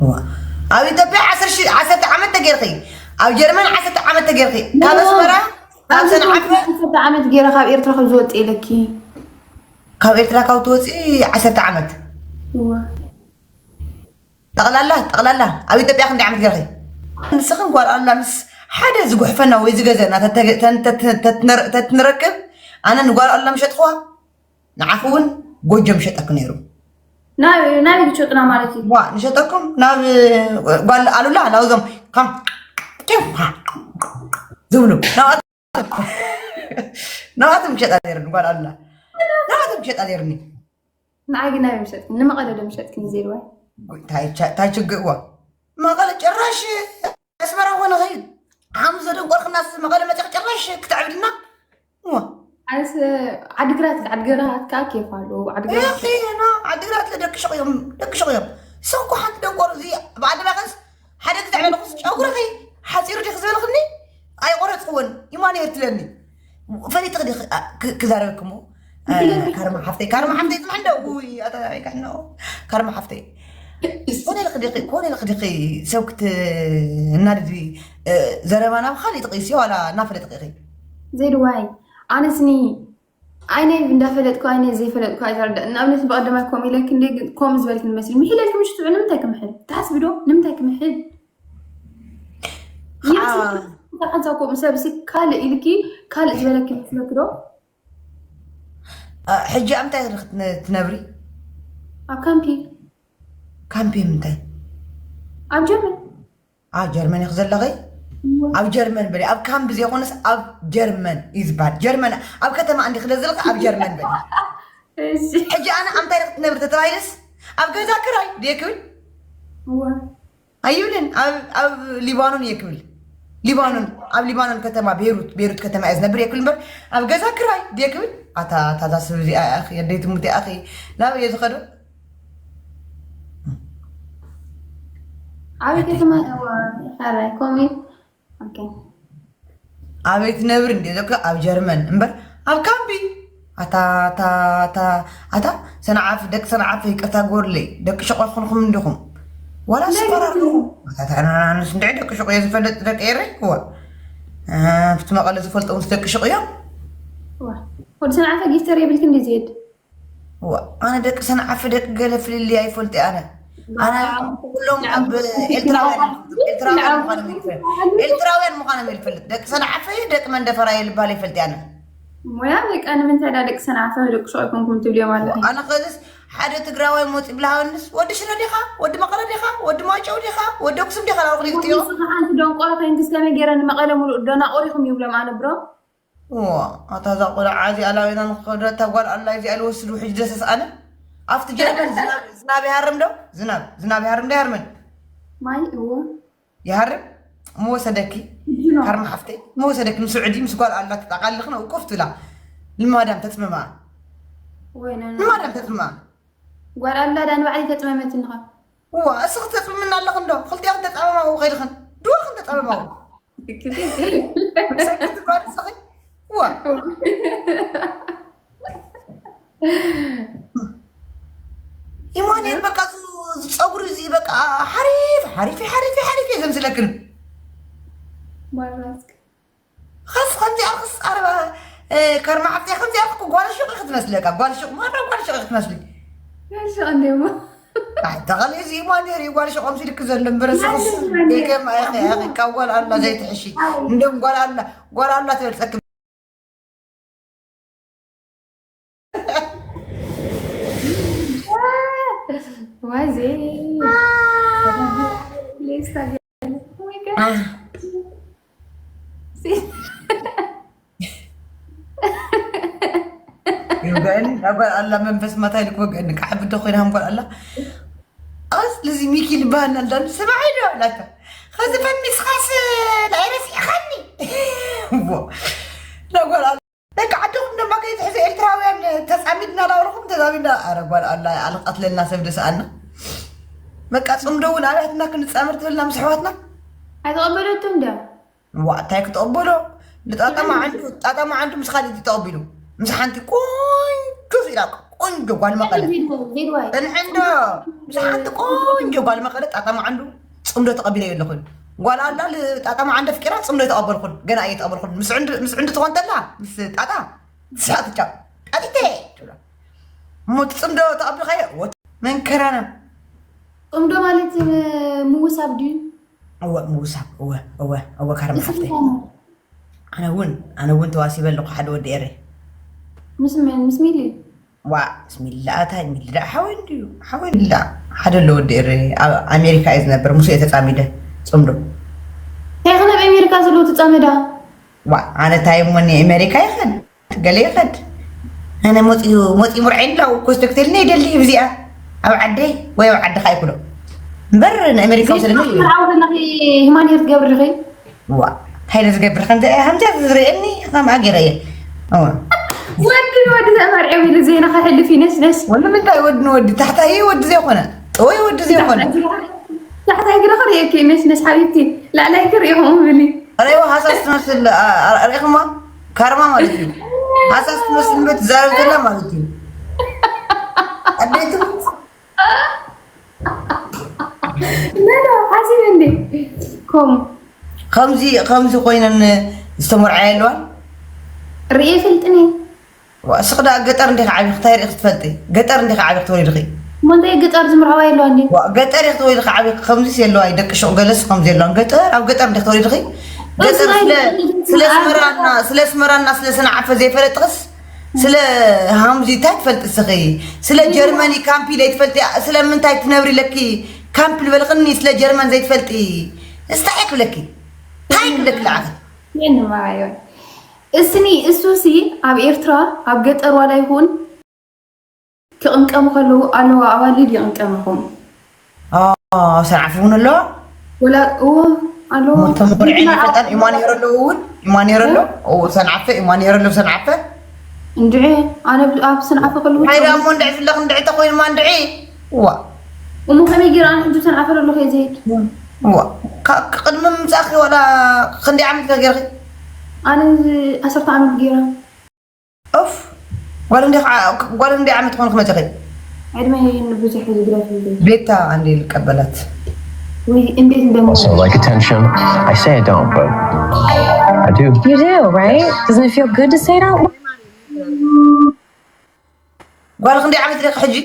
እዋ። ኣብ ኢትዮጵያ ዓሰርተ ሺ-፣ ዓሰርተ ዓመት ተጌርኺ፣ ኣብ ጀርመን ዓሰርተ ዓመት ተጌርኺ፣ ካብ ኣስመራ፣ ካብ ሰንዓፈ፣ ዓሰርተ ዓመት ገይረ ካብ ኤርትራ ከም ዝወፅእ ኢለኪ። ካብ ኤርትራ ካብ ትወፅኢ ዓሰርተ ዓመት። እዋ። ጠቕላላ፣ ጠቕላላ ኣብ ኢትዮጵያ ክንደይ ዓመት ገርኺ? ንስኽን ጓል ኣላ ምስ ሓደ ዝጉሕፈና ወይ ዝገዘና ተተ-፣ ተን-፣ ተት-፣ ተትነር-፣ ተትንረክብ፣ ኣነ ንጓል ኣላ ምሸጥኽዋ፣ ንዓኺ እውን ጎጆ ምሸጠኪ ነይሩ። ናይ ናይ ሸጥና ማለት እዩ። ዋ፣ ንሸጠኩም ናብ ጓል ኣሉላ፣ ናብዞም ከም ዝብሉ ናብኣቶም፣ ናብኣቶም ምሸጣ ነይሩ፣ ጓል ኣሉላ ናብኣቶም ምሸጣ ነይሩኒ። ንዓይ ግን ናይ ምሸጥክን ንመቐለ ዶ ምሸጥክን ዜድዋይ? ጉ-፣ ታይ ቻ-፣ ታይ ችግእዋ? መቐለ ጭራሽ ኣስመራ ኾነ ኸይድ። ሓሙስ ዘደንቆርክና መቐለ መፂኽ ጭራሽ ክትዕብድና። እዋ። ኣንስ ዓድግራት፣ ዓድግራት ከዓ ኬፍ ኣለዎ። ዓድግራት እኺ፣ ና ዓድግራት ለደቂ ሸቕ እዮም፣ ደቂ ሸቕ እዮም። ሰው እኮ ሓንቲ ደንቆር እዚ ብዓዲ ባኸስ ሓደ ግዜ ዕለኹስ ጨጉርኺ ሓፂሩ ዲኺ ዝበልኽኒ ኣይቆረፅክዎን። ይማን እየ ትለኒ። ፈሊጥኽ ዲኺ፣ አ፣ ክ-፣ ክዛረበኪ እሞ፣ አ፣ ካርማ ሓፍተይ፣ ካርማ ሓፍተይ፣ ትምሕንደው፣ ውይ፣ ኣታ፣ ኣይካሕነው። ካርማ ሓፍተይ። ኮነ ኢልኺ ዲኺ፣ ኮነ ኢልኺ ዲኺ ሰብ ክት-፣ እናድዲ፣ እ፣ ዘረባ ናብ ኻሊእ ትቕይሲ ዋላ እናፈለጥኺ ኢኺ? ዜድዋይ፣ ኣነስኒ ኣይነ እንዳፈለጥኩ ኣይነ ዘይፈለጥኩ ኣይተረዳእ። ንኣብነት ብቐደማይ ከምኡ ኢለኪ እንደ ግን ከምኡ ዝበልኪ ንመስል። ምሒለልኪ ምሽ ትብዒ ንምንታይ ክምሕል? ትሓስቢ ዶ? ንምንታይ ክምሕል? ኸዓ ሓንሳብ ከምኡ ሰብሲ ካልእ ኢልኪ ካልእ ዝበለኪ መስለኪ ዶ? እ፣ ሕጂ ኣብ እንታይ ኢኺ ትነ-፣ ትነብሪ? ኣብ ካምፒ። ካምፒ ምንታይ? ኣብ ጀርመን። ኣብ ጀርመን ኢኺ ዘለኺ? ኣብ ጀርመን በሊ፣ ኣብ ካምፕ ዘይኮነስ ኣብ ጀርመን እዩ ዝበሃል። ጀርመን ኣብ ከተማ እንዲኺ ለዘለኺ ኣብ ጀርመን በሊ። እሺ። ሕጂ ኣነ ኣብ እንታይ ኢኺ ትነብሪ ተተባሂለስ ኣብ ገዛ ክራይ ድየ ክብል? እወ። ኣይብልን። ኣብ፣ ኣብ ሊባኖን እየ ክብል። ሊባኖን፣ ኣብ ሊባኖን ከተማ ቤሩት፣ ቤሩት ከተማ እየ ዝነብር እየ ክብል እምበር ኣብ ገዛ ክራይ ድየ ክብል? ኣታ፣ ኣታ እዛ ሰብ እዚኣ እያ ኣኺ፣ ኣደይ ትሙት እያ ኣኺ። ናበይ እየ ዝኸዶ? ኣበይ ከተማ ነው? ሓራይ ኮሚ። ኦኬ። ኣበይ ትነብር እንዴ? ደቂ ኣብ ጀርመን እምበር ኣብ ካምቢ። ኣታ፣ ኣታ፣ ኣታ፣ ኣታ፣ ሰንዓፍ፣ ደቂ ሰንዓፍ ይቅርታ ግበሩለይ። ደቂ ሸቆ ይኹንኹም እንዲኹም። ዋላ ስፈራርኹም። ኣታ፣ ኣታ፣ ኣና፣ ኣና፣ ኣነስ እንድዒ ደቂ ሸቆ እየ ዝፈልጥ፣ ደቂ ኤረይ። እዋ። እ፣ ኣብቲ መቐለ ዝፈልጦም ምስ ደቂ ሸቆ እዮም። ዋ። ወዲ ሰንዓፈ ጊፍተር የብልክ እንዴ ዜድ? እዋ፣ ኣነ ደቂ ሰንዓፈ ደቂ ገለ ፍልልይ ኣይፈልጥ ኣነ። ኣነ ኩሎም ኣብ ኤርትራውያን፣ ኤርትራውያን ምዃኖም ይፈልጥ። ኤርትራውያን ምዃኖም ይፈልጥ። ደቂ ሰንዓፈ ደቂ መንደፈራ እየ ልባል ይፈልጥ ኣነ። ሞያ በቃ ንምንታይ ዳ ደቂ ሰንዓፈ ደቂ ሸቆ ኣይኮንኩም ትብልዮም ኣለኺ? ኣነ ኸዚስ ሓደ ትግራዋይ ሞፂ ብልሃወንስ ወዲ ሽረ ዲኻ? ወዲ መቐለ ዲኻ? ወዲ ማጨው ዲኻ? ወዲ ኣክሱም ዲኻ? ላውሪ ትዮ? ንስኻ ሓንቲ ደንቆሮ ኮይንክስ ከመይ ገይረ ንመቐለ ሙሉእ ደናቆር ኢኹም ይብሎም ኣነ ብሮ። እዋ፣ ኣታ እዛ ቆልዓ እዚኣ ላቤና ንኽኸዶ እታ ጓል ኣላ እዚኣ ልወስዱ ሕጂ ደሰስ ኣነ። ኣብቲ ጀርመን ዝናብ፣ ዝናብ ይሃርም ዶ? ዝናብ፣ ዝናብ ይሃርም ዶ ይሃርምን? ማይ እዎ። ይሃርም? ምወሰደኪ? ሕጂ ነው። ካርማ ሓፍተይ፣ ምወሰደኪ ምስ ስዑዲ፣ ምስ ጓል ኣላ ተጣቃልልኽን እኮፍ ትብላ። ልማዳም ተጽምማ። ወይ ነው። ልማዳም ተጽምማ። ጓል ኣላ ዳን ባዕሊ ተጽመመት እንኻ። እዋ፣ እስኺ ተጽምምና ኣለኽን ዶ? ክልቲኣኽን ተጻመማው ከይድኽን። ድዋኽን ተጻመማው። ሰክቲ ጓል እስኺ። እዋ። ኢማኑኤል በቃ ዝ-፣ ዝጸጉሪ እዚ በቃ ሓሪፍ፣ ሓሪፍ፣ ሓሪፍ፣ ሓሪፍ እየ ዘምስለክን። ማራስክ። ኸስ ከምዚኣ ኸስ ኣረባ፣ እ፣ ከርማ ሓፍተይ ከምዚኣ እኮ ጓል ሹቕ ክትመስለካ። ጓል ሹቕ፣ ማራ ጓል ሹቕ ክትመስሊ። ያልሽ እንዴሞ። ኣይ፣ ተቐሊ እዚ ኢማኑኤል እዩ ጓል ሹቕ ኣምሲልክ ዘሎ እምበር፣ እስኽስ ደገም፣ ኣይ፣ ኣይ፣ ካብ ጓል ኣላ ዘይትሕሺ። እንደም ጓል ኣላ፣ ጓል ኣላ ትበልጸክ። ዋዜ። ይወገአኒ፣ ናብ ጓል ኣላ መንፈስ ማታ ኢሉ ክወገአኒ፣ ክዓቢ ዶ ኮይና ከም ጓል ኣላ። ኣስ፣ ልዚ ሚኪ ልበሃል ኣላ፣ ስምዓይ ዶ ኣላታ። ኸዚ ፈሚስኻስ ናይ ረሲዕኻኒ። እዎ። ናብ ጓል ኣላ። ደቂ ዓድኹም ድማ ከይትሕዙ ኤርትራውያን ተጻሚድና ናብርኹም ተዛሚድና። ኣረ ጓል ኣላ ኣልቃትለልና ሰብ ደስኣና። በቃ ጽምዶ እውን ኣብያትና ክንጻመር ትብልና ምስ ኣሕዋትና። ኣይተቐበለቱን ድያ? ዋ፣ እንታይ ክትቕበሎ? ንጣጣማ ዓንዱ፣ ጣጣማ ዓንዱ ምስ ካልእ ተቐቢሉ። ምስ ሓንቲ ቆንጆ ኢላ ቆንጆ ጓል መቐለ። ዜድዋይ፣ ዜድዋይ። እንሕንዶ፣ ምስ ሓንቲ ቆንጆ ጓል መቐለ ጣጣ መዓንዱ ጽምዶ ተቐቢለ የለኹን። ጓል ኣላ ል-፣ ጣጣ መዓንዶ ኣፍቂራ ጽምዶ የተቐበልኩን። ገና እየ ተቐበልኩን። ምስ ዕንዱ፣ ምስ ዕንዱ ትኾን ተላ፣ ምስ ጣጣ፣ ትስሓቅ ትጫው። ጣጢቴ፣ ትብላ። እሞ እቲ ጽምዶ ተቐቢልካዮ? ወት-፣ መንከራና። ጽምዶ ማለት ም-፣ ምውሳብ ድዩ? እወ፣ ምውሳብ። እወ፣ እወ፣ እወ፣ ካርም ሓፍተይ። ይስምዓኒ። ኣነ እውን፣ ኣነ እውን ተዋሲበ ኣለኹ ሓደ ወዲ ኤረ። ምስ መን? ምስ ሚሊ? ዋ፣ ምስ ሚሊ ደኣ፣ እንታይ ሚሊ ደኣ? ሓወይ እንድዩ፣ ሓወይ ሚሊ ደኣ። ሓደ ኣሎ ወዲ ኤረ፣ ኣብ ኣሜሪካ እየ ዝነብር፣ ምስኡ እየ ተጻሚደ፣ ጽምዶ። እንታይ ኸ ናብ ኣሜሪካ ዘለዉ ትጻመዳ? ዋ፣ ኣነ እንታይ እሞ፣ ኣሜሪካ ይኸድ፣ ገለ ይኸድ። ኣነ መጺኡ፣ መጺኡ ምርዓይ እንዳ ኮስቶክቴል እየ ደሊ ብዚኣ። ኣብ ዓደይ ወይ ኣብ ዓድኻ ኣይኩሎ። እምበር ንኣሜሪካ ውሰደኒ ይብል። መርዓዊ ዘለኺ ሂማን ሄር ትገብሪ ዲኺ? ዋ፣ እንታይ ኢለ ዝገብር? ከምዚ፣ ከምዚ ዝርእየኒ ከምኣ ገይረ እየ። እዋ። ወዲ ንወዲ ተመርዕው ኢሉ ዜና ከሕልፍ እዩ ነሽነሽ። ወዲ ምንታይ ወዲ ንወዲ? ታሕታይ እዩ ወዲ ዘይኮነ። ጠወይ ወዲ ዘይኮነ። ታሕታይ ግረ ክርእየኪ ነሽነሽ ሓቢብቲ። ላዕላይ ክርእኹም ብሊ። ሬዋ ሃሳስ ትመስል፣ ኣ-፣ ኣ-፣ ርኢኹማ? ካርማ ማለት እዩ። ሃሳስ ትመስል እምበር ትዛረብ ዘላ ማለት እዩ። ኣዴቱ። ኖ፣ ኖ፣ ሓሲብ እንዴ? ኮም። ከምዚ፣ ከምዚ ኮይነን ዝተመርዓያ ኣለዋ? ርእየ ፈልጥኒ። ዋ፣ እስኺ ደኣ ገጠር እንዲኻ ዓቢኺ፣ እንታይ ርኢኺ ትፈልጢ? ገጠር እንዲኻ ዓቢኺ ተወሊድኺ? እሞ እንታይ ገጠር ዝምርዓዋ የለዋ እንዴ? ዋ፣ ገጠር ኢኺ ተወሊድኺ ዓቢኺ፣ ከምዚስ የለዋ፣ ደቂ ሹቕ ገለስ ከምዚ የለዋን። ገጠር፣ ኣብ ገጠር እንዲኺ ተወሊድኺ? ገጠር እሱ ስለ፣ ናይ ስለ ናይ ኣስመራና፣ ስለ ኣስመራና፣ ስለ ሰንዓፈ ዘይፈለጥኽስ፣ ስለ ሃምዚ እንታይ ትፈልጢ እስኺ? ስለ ጀርመኒ ካምፕ ኢለ ትፈልጢ? ስለ ምንታይ ትነብሪ ለኪ? ካምፕ ልበልኽኒ ስለ ጀርመን ዘይትፈልጢ? እስታይ ክብለኪ? እንታይ ክብለኪ ለዓኺ? የንማዮ። እስኒ እሱሲ ኣብ ኤርትራ ኣብ ገጠር ዋላ ይኹን ክቕምቀሙ ከለዉ ኣለዋ ኣዋልድ ይቕምቀምኹም። ኦ፣ ሰንዓፈ እውን ኣሎ? ወላ፣ እዎ፣ ኣሎ። እሞ ተምኩርዒ ይፈጠር ኢማኑኤል ኣለዉ እውን? ኢማኑኤል ኣሎ? እ? ኦ፣ ሰንዓፈ፣ ኢማኑኤል ኣሎ ሰንዓፈ? እንድዒ፣ ኣነ ብ-፣ ኣብ ሰንዓፈ ከለዉ እንታይ ደኣ እሞ እንድዒ ፍለኽ እንድዒ ተኾይኑማ እንድዒ? እዋ። እሞ ከመይ ገይረ ኣነ ሕጂ ሰንዓፈ ዘለኹ እየ ዝሄድ? እዋ። ካ-፣ ቅድሚ ምምጻእኺ ዋላ ክንደይ ዓመት ኢኻ ገይርኺ? ኣነ ዓሰርተ ዓመት ገይረ። ኦፍ፣ ጓል እንዲኻ፣ ጓል እንዲ ዓመት ትኾንኪ መጺኺ? ዕድመይ ንብዙሕ እዩ ዝግደፍ እንዴ? ቤታ፣ ኣንዴ ልቀበላት። ወይ እንዴት እንደሞ- Also, like attention? I say I don't, but I do. You do, right? Doesn't it feel good to say that? ጓል ክንደይ ዓመት ኢኻ ሕጂ?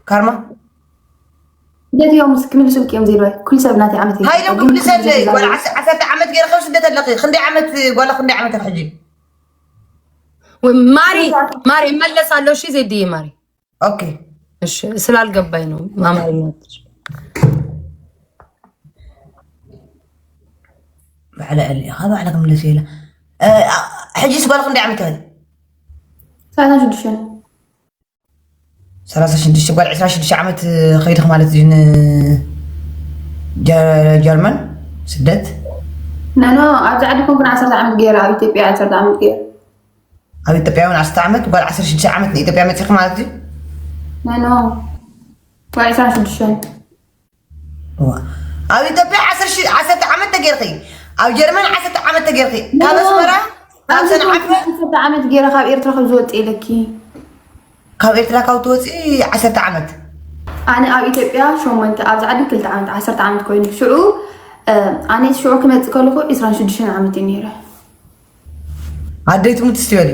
ካርማ? እንዴት እዮም ምስ ክምልሱልኪ እዮም ዘይብሉ? ኩሉ ሰብ ናተይ ዓመት እዩ። ሃይለ ኩሉ ሰብ ዘይ-፣ ጓል ዓስ-፣ ዓሰርተ ዓመት ገይርኺ ኣብ ስደት ኣለኺ። ክንደይ ዓመት፣ ጓል ክንደይ ዓመት ኢኻ ሕጂ? ወይ ማሪ፣ ማሪ፣ እመለሳለሁ። እሺ፣ ዜድዬ ማሪ። ኦኬ። እሺ፣ ስላልገባኝ ነው አማርኛ። ባዕላ እሊ፣ ካብ ባዕላ ክምለስ ኢላ። እ፣ አ፣ ሕጂስ ጓል ክንደይ ዓመት ኢኺ? ሰላሳ ሽዱሽተ። ሰላሳ ሽዱሽተ፣ ጓል ዕስራ ሽዱሽተ ዓመት ኸይድኺ ማለት እዩ ን-፣ ጀ-፣ ጀርመን ስደት? ኖ፣ ኖ፣ ኣብዚ ዓዲ ኮንኩን ዓሰርተ ዓመት ገይረ፣ ኣብ ኢትዮጵያ ዓሰርተ ዓመት ገይረ። ኣብ ኢትዮጵያ እውን ዓሰርተ ዓመት፣ ጓል ዓሰርተ ሽዱሽተ ዓመት ንኢትዮጵያ መጺኺ ማለት እዩ? ኖ፣ ኖ፣ ጓል ዕስራን ሽዱሽተን። እዋ። ኣብ ኢትዮጵያ ዓሰርተ ሺ-፣ ዓሰርተ ዓመት ተጌርኺ፣ ኣብ ጀርመን ዓሰርተ ዓመት ተጌርኺ፣ ኖ፣ ካብ ኣስመራ፣ ካብ ኣብዚ ሰንዓፈ? ዓሰርተ ዓመት ገይረ ካብ ኤርትራ ካብ ዝወጽእ ኢለኪ። ካብ ኤርትራ ካብ ትወጺ ዓሰርተ ዓመት? ኣነ ኣብ ኢትዮጵያ ሸሞንተ፣ ኣብዚ ዓዲ ክልተ ዓመት፣ ዓሰርተ ዓመት ኮይኑ። ሽዑ፣ እ፣ ኣነ ሽዑ ክመጽእ ከለኹ ዕስራን ሽዱሽተን ዓመት እየ ነይረ። ኣደይ ትሙት እስቲ በሊ።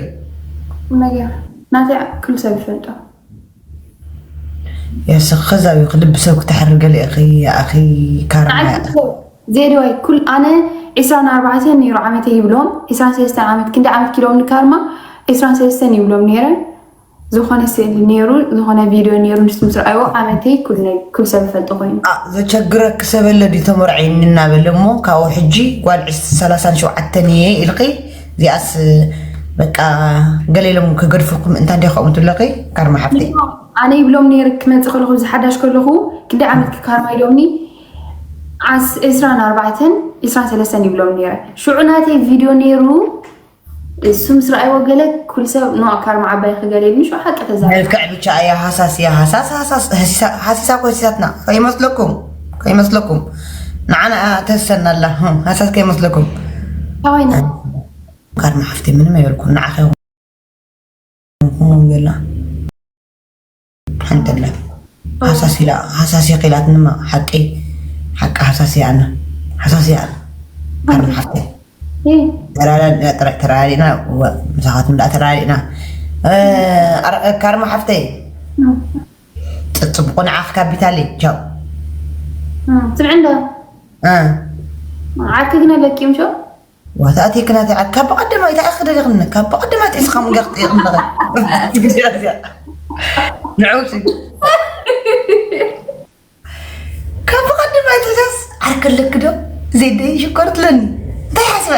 ነገር ናተይ ኩሉ ሰብ ይፈልጦ። የስኽ፣ ኸዛ እዩ ልቢ ሰብ ክትሕር ገለ ኢኺ፣ ኣኺ ካርማ። ንዓይ ሰብ ዜድዋይ ኩል-፣ ኣነ ዕስራን ኣርባዕተን ነይሩ ዓመተይ ይብሎም፣ ዕስራን ሰለስተን ዓመት፣ ክንደይ ዓመት ኪሎም ንካርማ? ዕስራን ሰለስተን ይብሎም ነይረ። ዝኾነ ስእሊ ነይሩ፣ ዝኾነ ቪድዮ ነይሩ፣ ንስኩም ዝረኣይዎ ዓመተይ ኩሉ ነ-፣ ኩሉ ሰብ ይፈልጦ ኮይኑ። ኣ፣ ዘቸግረኪ ሰብ ኣሎ ድዩ ተመርዓይኒ እናበለ እሞ፣ ካብኡ ሕጂ ጓል ዕስ-፣ ሰላሳን ሸውዓተን እየ ኢልኺ፣ እዚኣስ በቃ ገለ ኢሎም ክገድፉኩም እንታይ እንዲኹም ትብለኺ፣ ካርማ ሓፍተይ። ኣነ ይብሎም ነይረ ክመጽእ ከለኹ፣ እዚ ሓዳሽ ከለኹ፣ ክንደይ ዓመት ክካርማ ኢሎምኒ፣ ዓስ-፣ ዕስራን ኣርባዕተን፣ ዕስራን ሰለስተን ይብሎም ነይረ። ሽዑ ናተይ ቪድዮ ነይሩ፣ እሱ ምስ ረኣይዎ ገለ ኩሉ ሰብ፣ "ኖ፣ ካርማ ዓባይ ክገለ" ኢሉኒ፣ ሽዑ ሓቂ ተዛረበ። መልክዕ ብቻ እያ፣ ሃሳስ እያ፣ ሃሳስ፣ ሃሳስ፣ ሃሲሳ፣ ሃሲሳ እኮ ሃሲሳትና። ከይመስለኩም፣ ከይመስለኩም። ንዓና ተሰና ኣላ፣ ህም፣ ሃሳስ ከይመስለኩም። ካባይና። ካርማ ሓፍተይ፣ ምንም ኣይበልኩን፣ ንዓኺ ይኹን፣ ይኹን ገላ። እንተለ ሃሳሲላ ሃሳሲ ቂላትንማ ሓቂ ሓቂ ሃሳሲ ኣነ ሃሳሲ ኣነ ካርም ሓፍተይ ተራራዲና ምሳኻትኩም ዳ ተራራዲና ካርማ ሓፍተይ ጽቡቁ ንዓኽ ካፒታሊ ቻው ትምዕንዶ ዓርኪ ግና ለኪም ሾ ወታእቲ ክናተ ካብ ብቀደማይ እንታይ ክደልኽኒ ካብ ብቀደማይ ጢስኻ ምገር ጥይቕኒ ንዑ ካብ ብቀደማይ ትዛስ ዓርከለክ ዶ ዜደይ ሽኮር ትለኒ እንታይ ሓስበ